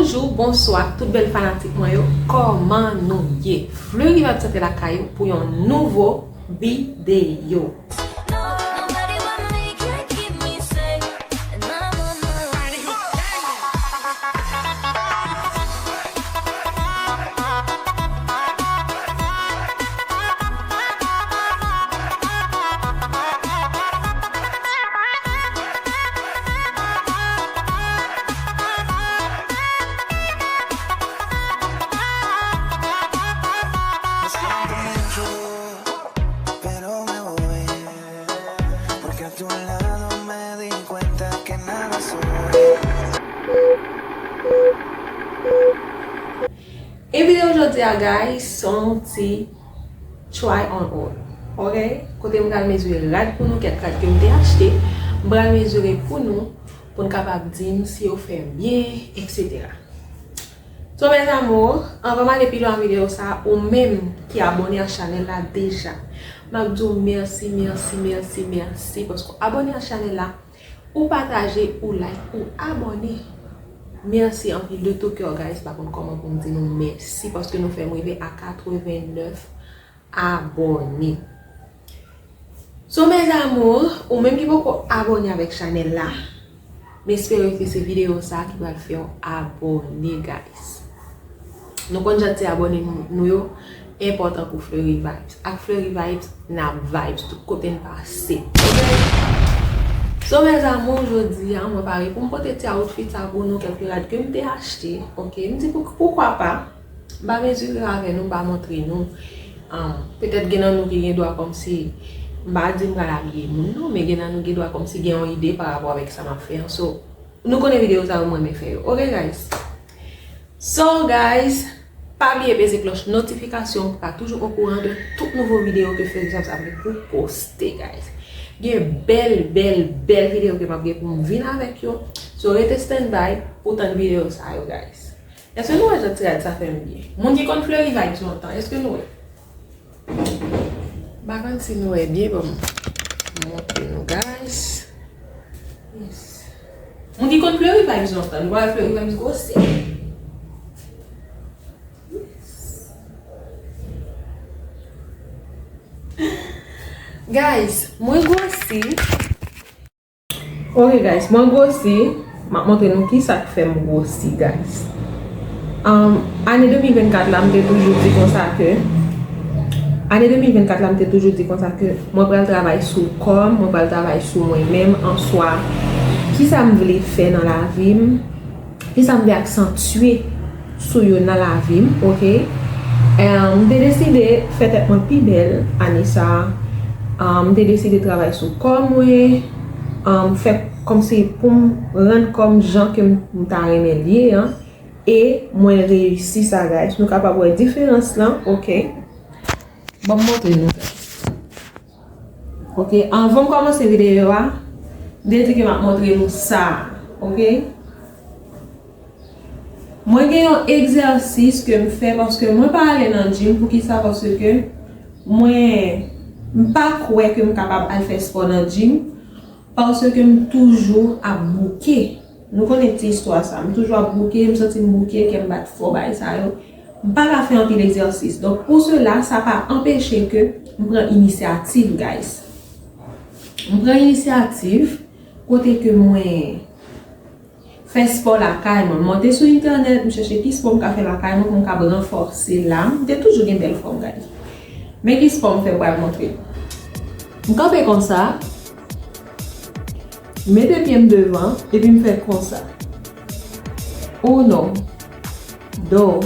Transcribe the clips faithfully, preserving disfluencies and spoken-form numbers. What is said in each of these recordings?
Bonjou, bonswa, tout bèl fanatik mwen yo, kòman nou ye? Fleury Vibes antre lakay ou pou yon nouvo videyo. E videyo jodi a, guys, se yon ti try on haul. Ok? Kote m pral mezire rad pou nou, kèk rad ke m te achte, m pral mezire pou nou, pou n kapab di m si yo fè m byen, etsetera. So, mes amours, anvan m ale pi lwen nan videyo sa, ou menm ki abòne ak chanèl la deja, m ap di w mèsi, mèsi, mèsi, mèsi, paske w abòne ak chanèl la, ou pataje, ou like, ou abòne. Mèsi anpil de tout kè, guys, pa konn kòman pou m di nou mèsi, paske nou fè m rive a katrevennnèf abòne. So, mes amours, ou menm ki poko abòne avèk chanèl la, m espere ke se videyo sa ki pral fè w abòne, guys. Nou konn jan ti abòne nou, nou yo enpòtan pou Fleury Vibes. Ak Fleury Vibes, n ap vibes tout kote n pase. Ok? So, mes amours, jodi a, mwen pare pou m pote ti outfit sa pou nou, kèk rad ke m te achte. Ok? M di, pou, poukwa pa? M pa mezire avè nou, m pa montre nou. Um, petèt gen nan nou ki gen dwa kòmsi, m pa di m pral abiye moun non, men gen nan nou gen dwa kòmsi gen yon ide pa rapò avèk sa m ap fè an. So, nou konnen videyo sa yo m renmen fè yo. Ok, guys? So, guys, pa bliye peze klòch notifikasyon pou ka toujou okouran de tout nouvo videyo ke Fleury Vibes ap gen pou poste, guys. Gen bèl, bèl, bèl videyo ke m ap gen pou m vin avèk yo. So, rete standby pou tann videyo sa yo, guys. Èske nou wè jan ti rad sa fè m byen? Moun ki konn Fleury Vibes lontan, èske nou wè? M pa konn si nou wè byen, bon, m montre nou, guys. Yes. Moun ki konn Fleury Vibes lontan, nou wè Fleury Vibes gwosi. Yes. Guys, mwen gwosi. Ok, guys, mwen gwosi, m ap montre nou kisa k fè m gwosi, guys. Um, ane de mil vennkat la, m te toujou di konsa ke, ane de mil vennkat la, m te toujou di konsa ke mwen pral travay sou kò m, mwen pral travay sou mwen menm, an swa, kisa m vle fè nan lavi m, kisa m vle aksantye sou yo nan lavi m, ok? Em, m te deside fè tèt mwen pi bèl ane sa a. Em, m te deside travay sou kò mwen, em, fè kòmsi pou m rann kò m jan ke m, m ta renmen l ye an. E mwen reyisi sa, guys. Nou kapab wè diferans lan, ok? Ban m montre nou, guys. Ok, anvan m kòmanse videyo a, m te di ke m ap montre nou sa, ok? Mwen gen yon egzèsis ke m fè paske mwen pa ale nan gym. Poukisa? Paske mwen, m pa kwè ke m kapab al fè spò nan gym, paske m toujou ap bouke. Nou konnen ti istwa sa. M toujou ap bouke, m santi m bouke, kè m bat fò, bagay sa yo. M pa ka fè anpil egzèsis. Donk, pou sela, sa pa anpeche ke m pran inisyativ, guys. M pran inisyativ kote ke mwen fè spò lakay mwen. M monte sou entènèt, m chèche ki spò m ka fè lakay mwen pou m kab ranfòse la. M te toujou gen bèl fòm, guys. Men ki spò m fè, m pral montre nou. M kanpe konsa. M mete pye m devan, epi m fè konsa. Uno, dos,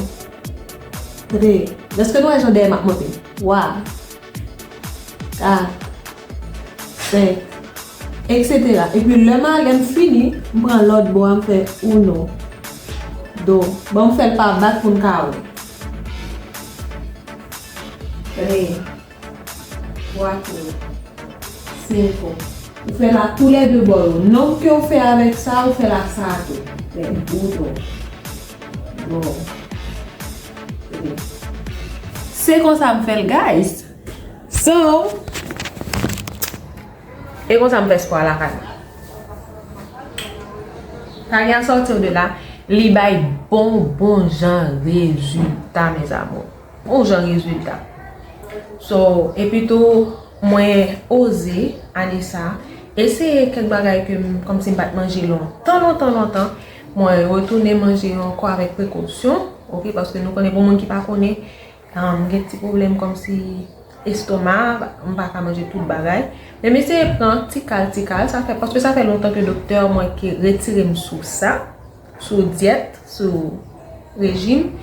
tres. Èske nou wè jan dèyè m ap monte? Twa, kat, senk, etsetera. Epi lè m ale, m fini, m pran lòt bò a, m fè uno, dos. Bon, m fè l pa bak pou n ka wè. Tres, cuatro, cinco. Ou fè la toulède bò yo. Non ke w fè avèk sa, ou fè la sa tou. Fè uno, dos. Se konsa m fè l, guys. So, e konsa m fè spò a lakay mwen. Pa gen a sòti de la. Li bay bon, bon jan rezilta, mes amours. Bon jan rezilta. So, epi tou, mwen oze, ane sa, eseye kèk bagay ke m, kòmsi m pa t manje lontan, lontan, lontan. Mwen retounen manje yo ankò avèk prekosyon, oke, paske nou konnen pou moun ki pa konnen, um, gen ti pwoblèm kòmsi estoma, m pa ka manje tout bagay. Men m eseye pran ti kal, ti kal, sa fè, paske sa fè lontan ke doktè mwen ki retire m sou sa, sou dyèt, sou rejim.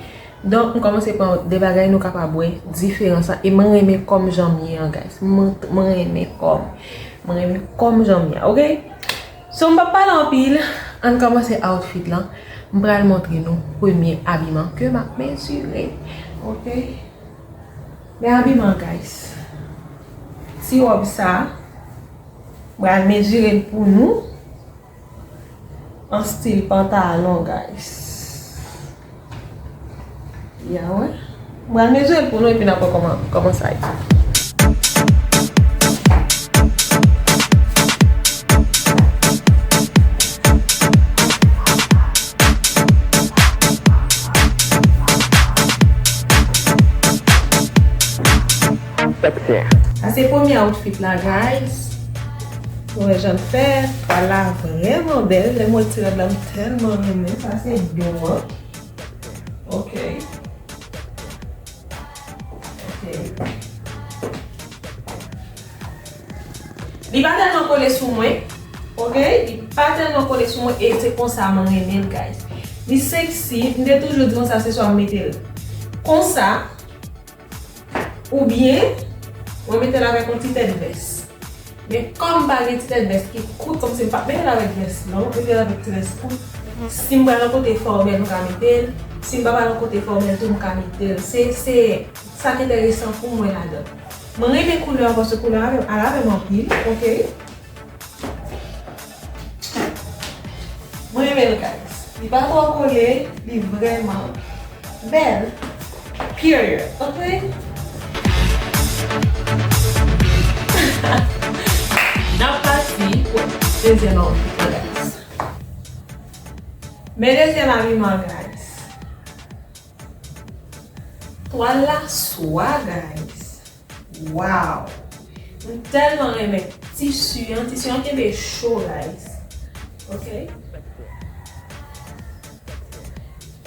Donk, m kòmanse pran de bagay nou kapab wè diferans la. E mwen renmen kòm jan m ye an, guys. Mwen, mwen renmen kòm. Mwen renmen kòm jan m ye, oke? So, m p ap pale anpil. Ann kòmanse outfit lan. M pral montre nou premye abiman ke m ap mezire. Oke? Men abiman, guys. Ti wòb sa. M pral mezire l pou nou. An stil pantalon, guys. Ya, wè. M pral mezire l pou nou epi n ap wè kòman, kòman sa ye. Sa se premye outfit la, guys. Nou wè jan l fèt. Twal la vrèman bèl. Lè m wè ti rad la, m tèlman renmen. Sa se do an. Ok. Ok. Li pa tèlman kole sou mwen. Ok? Li pa tèlman kole sou mwen e se konsa mwen renmen l, guys. Li sexy. M te toujou di konsa se swa m mete l konsa. Oubyen, mwen mete l avèk yon ti tèt vès. Men kòm m pa gen ti tèt vès ki kout, kòmsi m p ap mete l avèk vès long, m mete l avèk ti vès kout. Si m pral yon kote fòmèl, m ka mete l. Si m pa pral yon kote fòmèl tou, m ka mete l. Se, se sa ki enteresan pou mwen ladan. Mwen renmen koulè an, paske koulè an al avè m anpil, oke? Mwen renmen l, guys. Li pa twò kole, li vrèman bèl. Period. Ok? N ap pati pou dezyèm outfit la, guys. Men dezyèm abiman, guys. Twal la swa, guys. Wow! M tèlman renmen tisi an. Tisi an kenbe cho, guys. Ok?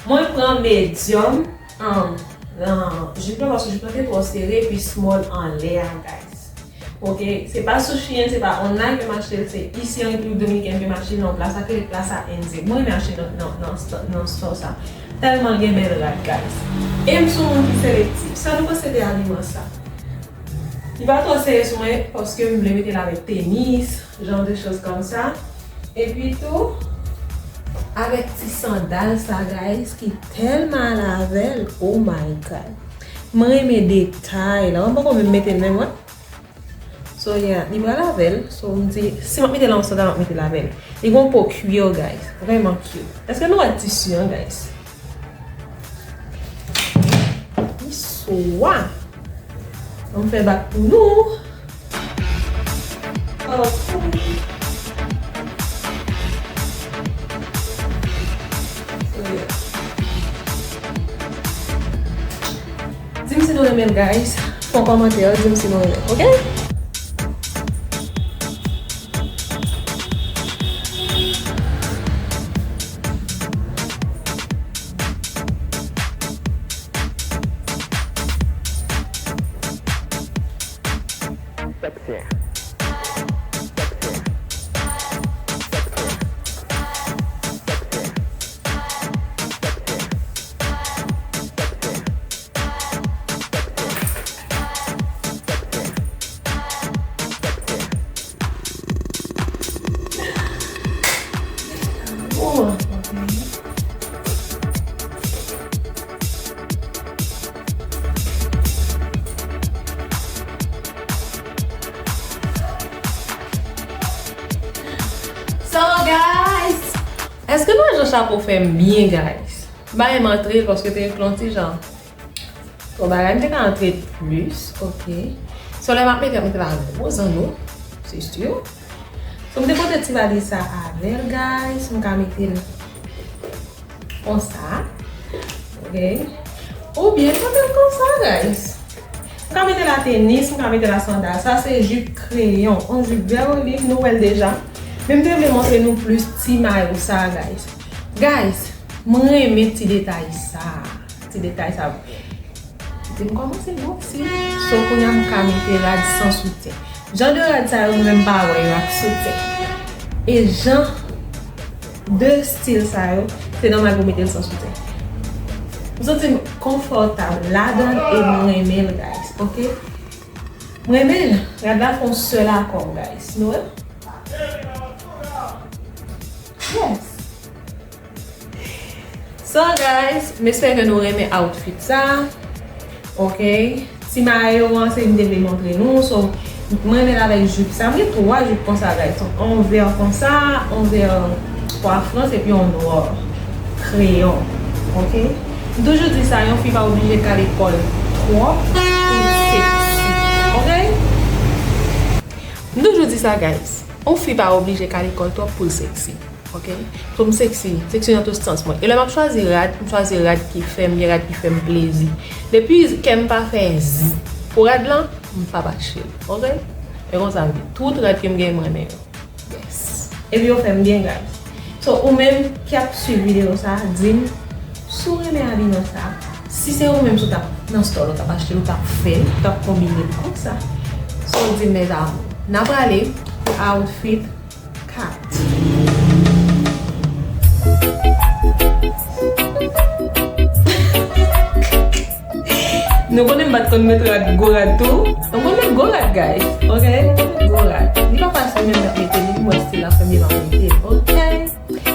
Mwen pran medium an, an jip lan, paske jip lan te twò sere, epi small anlè a, guys. Ok? Se pa Sushi Inn, se pa online ke m achte l, se isi an Repiblik Dominikèn ke m achte l, nan yon plas la, ki rele Plaza N Z. Mwen renmen achte nan, nan, nan, nan, nan store sa. Tèlman l gen bèl rad, guys. E m se yon moun ki selektif. Sa nou panse de abiman sa? Li pa twò sere sou mwen paske m vle mete l avèk tenis, genre de choses comme ça. Epi tou, avèk ti sandal sa, guys, ki tèlman al avè l. Oh my God. Mwen renmen detay la. Mwen poko menm mete l menm, wè. So, yeah, li pral avè l. So, m di, si m ap mete l an sandal, m ap mete l avè l. Li gon po kwir, guys. Vrèman cute. Èske nou wè tisi an, guys? Li swa. An m fè bak pou nou. Oh, cool. So, yeah. Di m si nou renmen l, guys. Fè yon kòmantè, di m si nou renmen l, ok? So, guys, èske nou wè jan chapo fè m byen, guys? M pa menm antre l paske te yon ti jan. Bon, bagay m te ka antre plis, ok. So, lè m ap mete, m mete pa gwo zanno, se si. So, m te pote ti valiz sa avè l, guys. M ka mete l Konsa. Ok. Oubyen m ka mete l konsa, guys. M ka mete la tenis, m ka mete la sandal. Sa se jip kreyon. Yon jip vè oliv, nou wè l deja. Men m te vle montre nou plis ti mayo sa, guys. Guys, mwen renmen ti detay sa. Ti detay sa. Di m kòmanse bon si. So, kounye a m ka mete rad san soutyen. Jan de rad sa yo, mwen menm pa wè yo ak soutyen. E jan de stil sa yo, se nòmal pou mete l san soutyen. M santi m konfòtab ladan l e m renmen l, guys, ok? M renmen l. Rad la fè yon sèl akò, guys. Nou wè? Yes. So, guys, m espere ke nou renmen outfit sa. Ok. Ti mayo an, se m te vle montre nou. So, mwen renmen l avèk jip sa. M gen twa jip konsa, guys. So, yon vè konsa, yon vè twa frans, epi yon nwa kreyon. Ok. M toujou di sa, yon fi pa oblije kale kò l twòp pou l seksi. Ok. M toujou di sa, guys. Yon fi pa oblije kale kò l twòp pou l seksi. Ok? So, m seksi. Seksi nan tout sans mwen. E lè m ap chwazi rad, m chwazi rad ki fè m byen, rad ki fè m plezi. Depi kè m pa fè zi pou rad lan, m p ap achte l. Ok? E konsa m ye. Tout rad ke m genyen, m renmen yo. Yes. Epi yo fè m byen, guys. So, ou menm ki ap swiv videyo sa, di m, si w renmen abiman sa, si se ou menm, si w t ap nan store, ou t ap achte l, ou t ap fè l, ou t ap konbine l konsa. So, di m, mes amours. N a prale pou outfit kat. Nou konnen m pa t konn met rad, gwo rad tou. M konn met gwo rad, guys. Ok? M konn met gwo rad. Li pa fasil menm m ap mete li, pou mwen stil la fè m byen m ap mete l. Ok?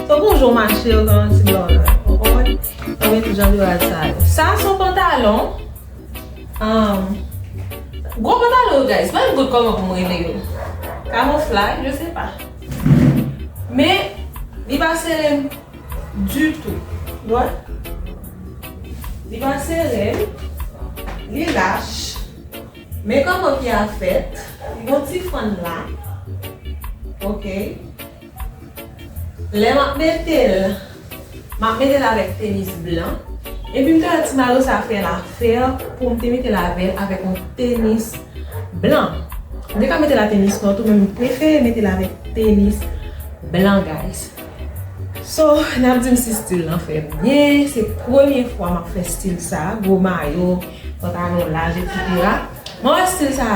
So, gon jou w mache, w gen yon ti dòlè. Ou konprann? Mwen mete jan de rad sa yo. Sa se yon pantalon. Um, gwo pantalon yo, guys. Mwen gout kòman pou mwen rele yo. Kamoflaj, je sais pas. Men, li pa sere m ditou. Wè? Li pa sere m. Li lach. Men kòman pye a fèt. Li gon ti fann la. Ok. Lè m ap mete l, m ap mete l avèk tenis blan. Epi m te wè ti mayo sa fè l afè pou m te mete l avè l avèk yon tenis blan. M te ka mete l a tenis nwa tou, men m prefere mete l avèk tenis blan, guys. So, n ap di m si stil lan fè m byen. Se premye fwa m ap fè stil sa, gwo mayo, pantalon laj, etsetera. Mwen wè stil sa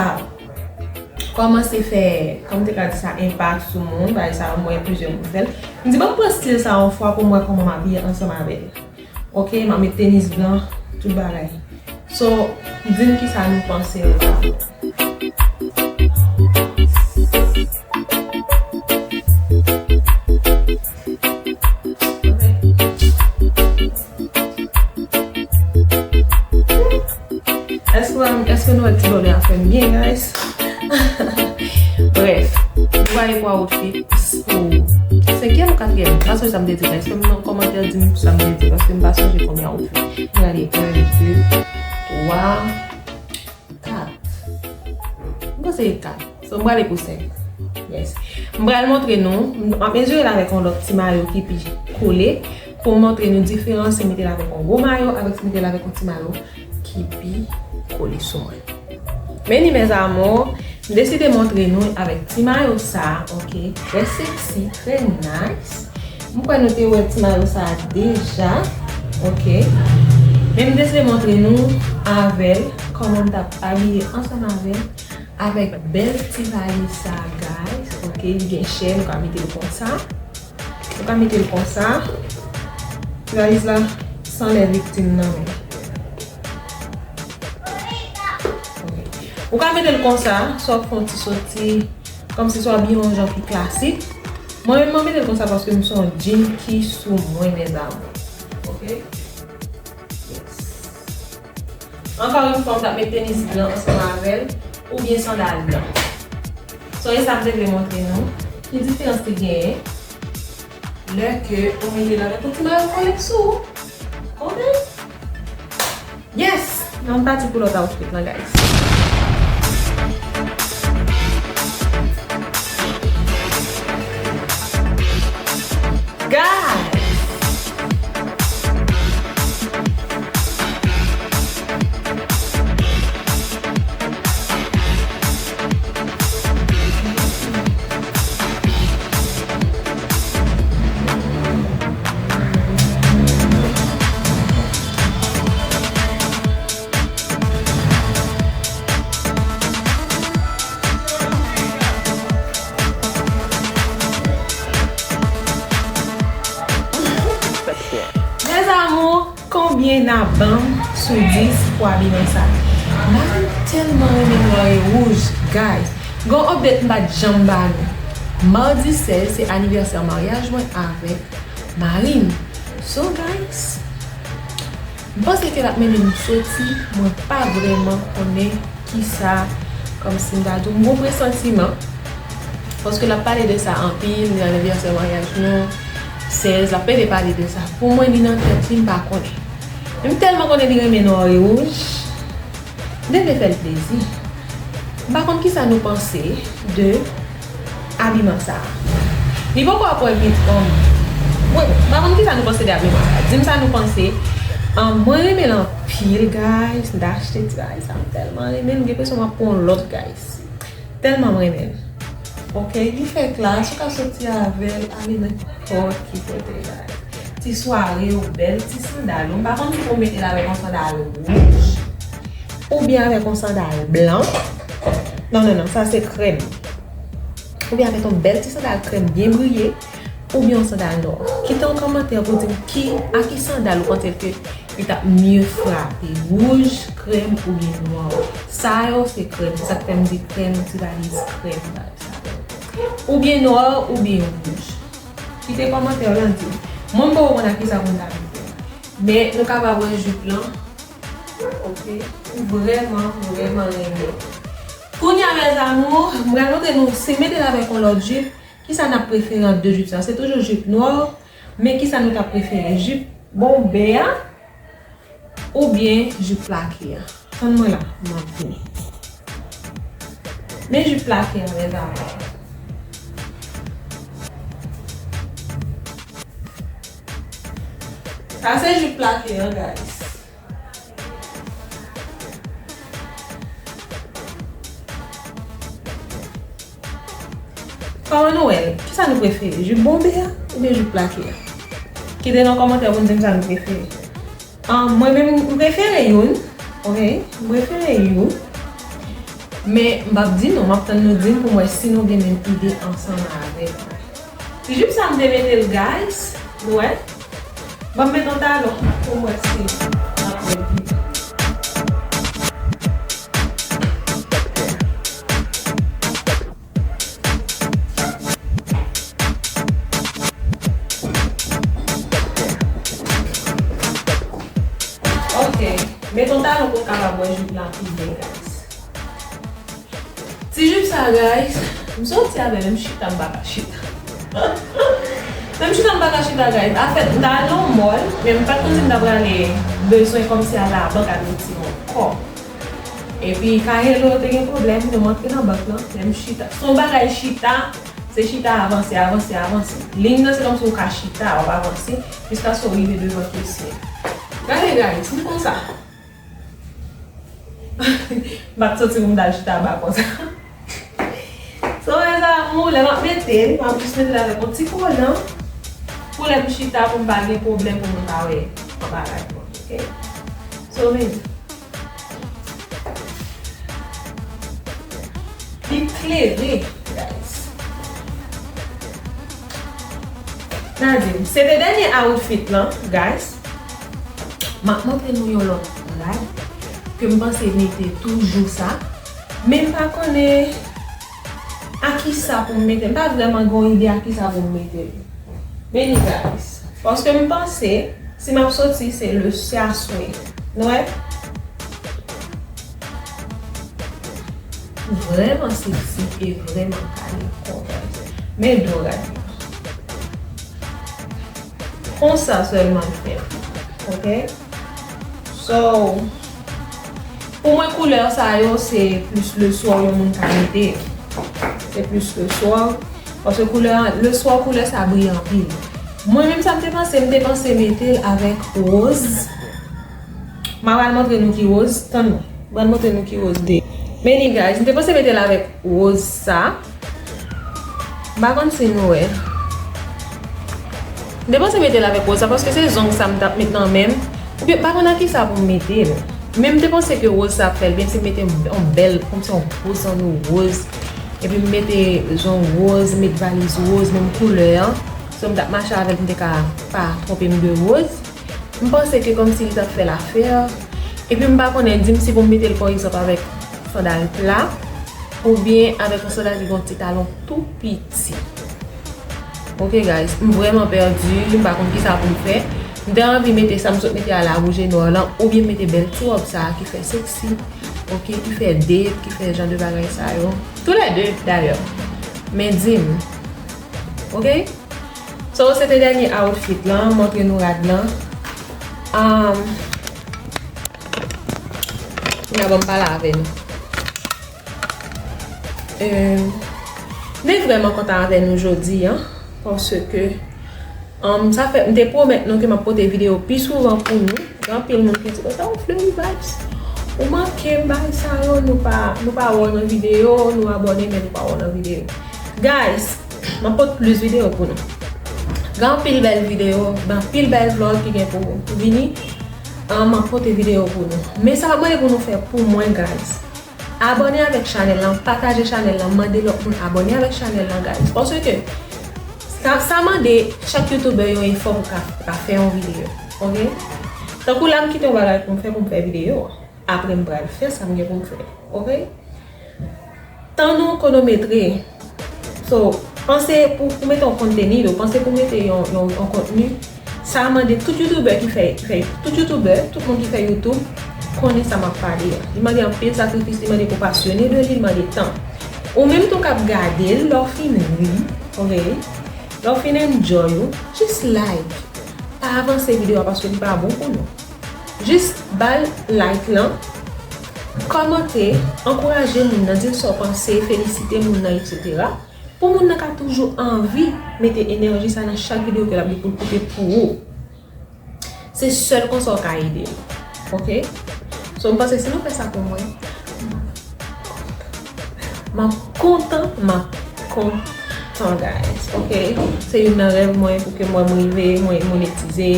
kòmanse fè, kòman m te ka di sa, enpak sou moun, bagay sa, m wè plizyè moun fè l. M di, ban m pran stil sa yon fwa pou m wè kòman m abiye ansanm avè l. Ok, m ap met tenis blan, tout bagay. So, di m kisa nou panse de sa. Èske w, èske nou wè ti dòlè a fè m byen, guys? Brèf, nou prale pou outfit pou senkyèm ou katriyèm. Pa sonje sa m te di, guys. Fè m nan kòmantè, di m sa m te di, paske m pa sonje konbyen outfit. Gade, en, de, twa, kat. M panse se kat. So, m prale pou senk. Yes. M pral montre nou, m ap mezire l avèk yon lòt ti mayo ki pi kole, pou m montre nou diferans si m mete l avèk yon gwo mayo, avèk si m mete l avèk yon ti mayo ki pi kole sou mwen. Men ni, mes amours, m deside montre nou avèk ti mayo sa, ok? Trè sexy, trè nice. M kwè nou te wè ti mayo sa deja, ok? Men m deside montre nou avè l, kòman m t ap abiye ansanm avè l, avèk bèl ti valiz sa, guys, ok? Li gen chè, nou ka mete l konsa. Ou ka mete l konsa. Ti valiz la, san lè viktim nan men. Ok. Ou ka mete l konsa, swa w fè yon ti soti, kòmsi swa w abiye yon jan ki klasik. Mwen menm, mwen mete l konsa paske m se yon jean ki sou mwen, mes amours. Ok? Yes. Ankò yon fwa, m t ap met tenis blan ansanm avè l, oubyen sandal blan. So, e sa m te vle montre nou. Ki diferans ki genyen lè ke ou mete l avèk yon ti mayo kole sou ou. Ok? Yes! N ap pati pou lòt outfit lan, guys. Guys! Konbyen n a ban m sou dis pou abiman sa? Mari m tèlman renmen nwa e wouj, guys. Gon update m pa t janm ba nou. Madi sèz se anivèsè maryaj mwen avèk mari m. So, guys, m panse ke l ap mennen m soti, mwen pa vrèman konnen kisa, kòmsi m ta di w, m gon presantiman. Paske l ap pale de sa anpil, li anivèsè maryaj nou, sèz, l ap pede pale de sa. Pou mwen, li nan tèt li, m pa konnen. Men m tèlman konnen li renmen nwa e wouj, m te vle fè l plezi. M pa konn kisa nou panse de abiman sa a. Li poko ap wè vit, um, mwen, m pa konn kisa nou panse de abiman sa a. Di m sa nou panse. Um, mwen renmen l anpil, guys. M te achte ti bagay sa, m tèlman renmen l. M gen enpresyon m ap pran yon lòt, guys. Tèlman m renmen l. Ok, li fè klas, ou ka soti avè l, ale nenpòt ki kote, guys. Ti sware ou, bèl ti sandal ou. M pa konn si pou w mete l avèk yon sandal wouj, oubyen avèk yon sandal blan. Non, non, non, sa se krèm. Oubyen avèk yon bèl ti sandal krèm byen briye, oubyen yon sandal nwa. Kite yon kòmantè pou di m ki, a ki sandal ou panse ke li t ap mye frape, wouj, krèm oubyen nwa. Sa yo se krèm, se sa k fè m di krèm, ti valiz krèm, bagay sa yo. Oubyen nwa, oubyen wouj. Kite kòmantè w lan di m. Mwen, m poko konn a kisa pou m ta mete l. Men nou kapab wè jip lan. Ok. M vrèman, vrèman renmen. Kounye a, mes amours, m pral montre nou, si m mete l avèk yon lòt jip, kisa n ap prefere ant de jip sa? Se toujou jip nwa, men kisa nou t ap prefere? Jip bonbe a oubyen jip plake a? Tann mwen la, m ap vini. Men jip plake a, mes amours. Sa se jip plake a, guys. Kòman nou wè l? Kisa nou prefere? Jip bonbe a oubyen jip plake a? Kite nan kòmantè pou n di m sa nou prefere. Ah, mwen menm, m prefere youn. Ok? M prefere youn. Men, m p ap di nou, m ap tann nou di m pou m wè si nou gen menm ide ansanm avèk mwen. Ti jip sa m te mete l, guys. Nou wè? Ban m met yon talon pou m wè si n ap wè l pi byen. Ok, met yon talon pou w kapab wè jip la pi byen, guys. Ti jip sa, guys, m soti avè l, m chita, m pa ka chita. Menm chita, m pa ka chita, guys. Afèt, m t al nan mall, men m pa t konn si m ta prale bezwen kòmsi al labank avèk ti mon kò. Epi, ka hello te gen pwoblèm, nou m antre nan bank lan, men m chita. Se yon bagay chita, se chita avanse, avanse, avanse. Liy nan se kòmsi w ka chita, w ap avanse, jiskaske w rive devan kesye. Gade, guys, m konsa. M pa t santi pou m t al chita anba konsa. So, mes amours, lè m ap mete l, m ap jis mete l avèk yon ti kolan pou lè m chita pou m pa gen pwoblèm pou moun pa wè anba rad mwen, ok? So, men, li klere, guys. N a di, se te dènye outfit lan, guys. M ap montre nou yon lòt rad ke m panse mete toujou sa. Men m pa konnen a kisa pou m mete l. M pa vrèman gen yon ide a kisa pou m mete l. Men ni guys. Paske m panse, si m ap soti, se le, se aswè. Nou wè? Vrèman sexy e vrèman kale kò, guys. Men do rad li. Konsa sèlman l fèt. Ok? So, pou mwen, koulè sa yo, se plis le soir yon moun ka mete. Se plis le soir. Paske koulè, le soir, koulè sa briye anpil. Mwen menm, sa m te panse, m te panse mete l avèk woz. M a pral montre nou ki woz. Tann mwen. M pral montre nou ki woz de. Men ni guys, m te panse mete l avèk woz sa. M pa konn si nou wè. M te panse mete l avèk woz sa paske se zong sa m t ap met nan men m. Oubyen m pa konn ak kisa pou m mete l. Men m te panse ke woz sa ap fè l byen si m mete yon bèl, kòmsi yon gwo zanno woz. Epi m mete zong woz, met valiz woz, menm koulè an. So m t ap mache avè l pou m te ka pa twonpe m de woz. M panse ke kòmsi li t ap fè l afè. Epi m pa konnen, di m si pou m mete l pa egzanp avèk sandal pla oubyen avèk yon sandal ki gen yon ti talon tou piti. Ok guys, m vrèman pèdi, m pa konn kisa pou m fè. M te anvi mete sa m sot mete a la, wouj e nwa lan, oubyen mete bèl ti wòb sa a ki fè seksi, ok, ki fè date, ki fè jan de bagay sa yo. Toulède dayè. Men di m. Ok? So, se te dènye outfit lan, montre nou rad lan. Um, Kounye a ban m pale avè nou. Euh, m te vrèman kontan avè nou jodi a, paske, um, sa fè, m te pwomèt nou ke m ap pote videyo pi souvan pou nou. Gen anpil moun ki di, "O, sa ou Fleury Vibes, ou manke m bagay sa yo, nou pa, nou pa wè w nan videyo, nou abòne, men nou pa wè w nan videyo." Guys, m ap pote plis videyo pou nou. Gen anpil bèl videyo, gen anpil bèl vlog ki gen pou, pou vini. Ah, m ap pote videyo pou nou. Men sa m ap mande pou nou fè pou mwen, guys. Abòne avèk chanèl lan, pataje chanèl lan, mande lòt moun abòne avèk chanèl lan, guys. Paske sa, sa mande chak youtubè yon efò pou ka, pou ka fè yon videyo. Ok? Tankou la, m kite yon bagay pou m fè, pou m fè videyo a. Apre, m pral fè sa m gen pou m fè. Ok? Tan nou konometre. So, panse pou, pou mete yon konteni, ou panse pou mete yon, yon, yon kontni, sa mande tout youtubè ki fè, ki fè, tout youtubè, tout moun ki fè YouTube, konnen sa m ap pale a. Li mande anpil sakrifis, li mande pou w pasyone de li, li mande tan. Ou menm tou k ap gade l, lè w fin ri, ok? Lè w fin enjoy ou, jis like. Pa avanse videyo a paske li pa bon pou nou. Jis ba l like lan, kòmante, ankouraje moun nan, di l sa w panse, felisite moun nan, etsetera. Pou moun nan ka toujou anvi mete enèji sa nan chak videyo ke l ap gen pou l pote pou ou. Se sèl konsa w ka ede l. Ok? So, m panse si nou fè sa pou mwen, m ap kontan, m ap kontan, guys. Ok? Se youn nan rèv mwen pou ke mwen m rive, mwen monetize,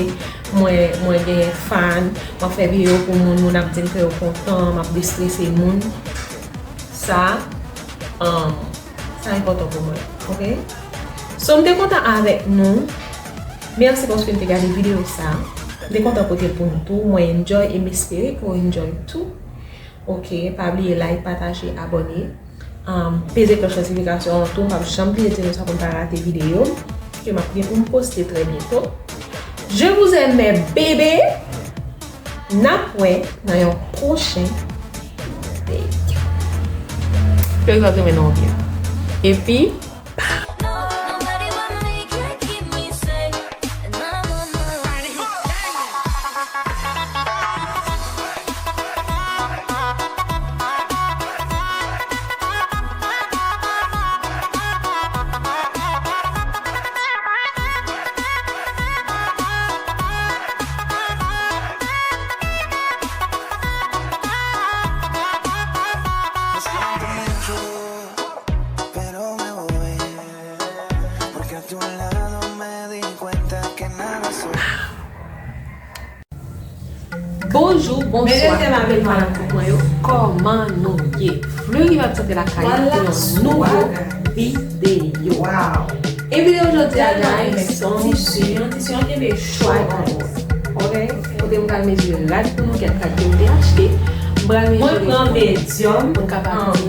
mwen, mwen genyen fan, m ap fè videyo pou moun, moun ap di m ke yo kontan, m ap destrese moun. Sa, um, sa enpòtan pou mwen, ok? So, m te kontan avèk nou. Mèsi paske n te gade videyo sa. M te kontan pote l pou nou tou. Mwen enjoy e m espere ke w enjoy tou. Ok, pa bliye like, pataje, abòne. Um, peze klòch notifikasyon an tou. M p ap janm bliye di nou sa pou n pa rate videyo ke m ap gen pou m poste trè byento. Je vous aime, mes bébés. N ap wè nan yon pwochen videyo. Fè sa te mennen w byen. Epi, Bonjou, bonswa, tout mwen yo, kòman nou ye? Fleury Vibes Santé Lakay pou yon nouvo videyo. E videyo jodi a, guys, se yon ti swen, yon ti swen kenbe cho. Ok? Kote m pral mezire rad pou nou, kèk rad ke m te achte. M pral mezire pou nou kapab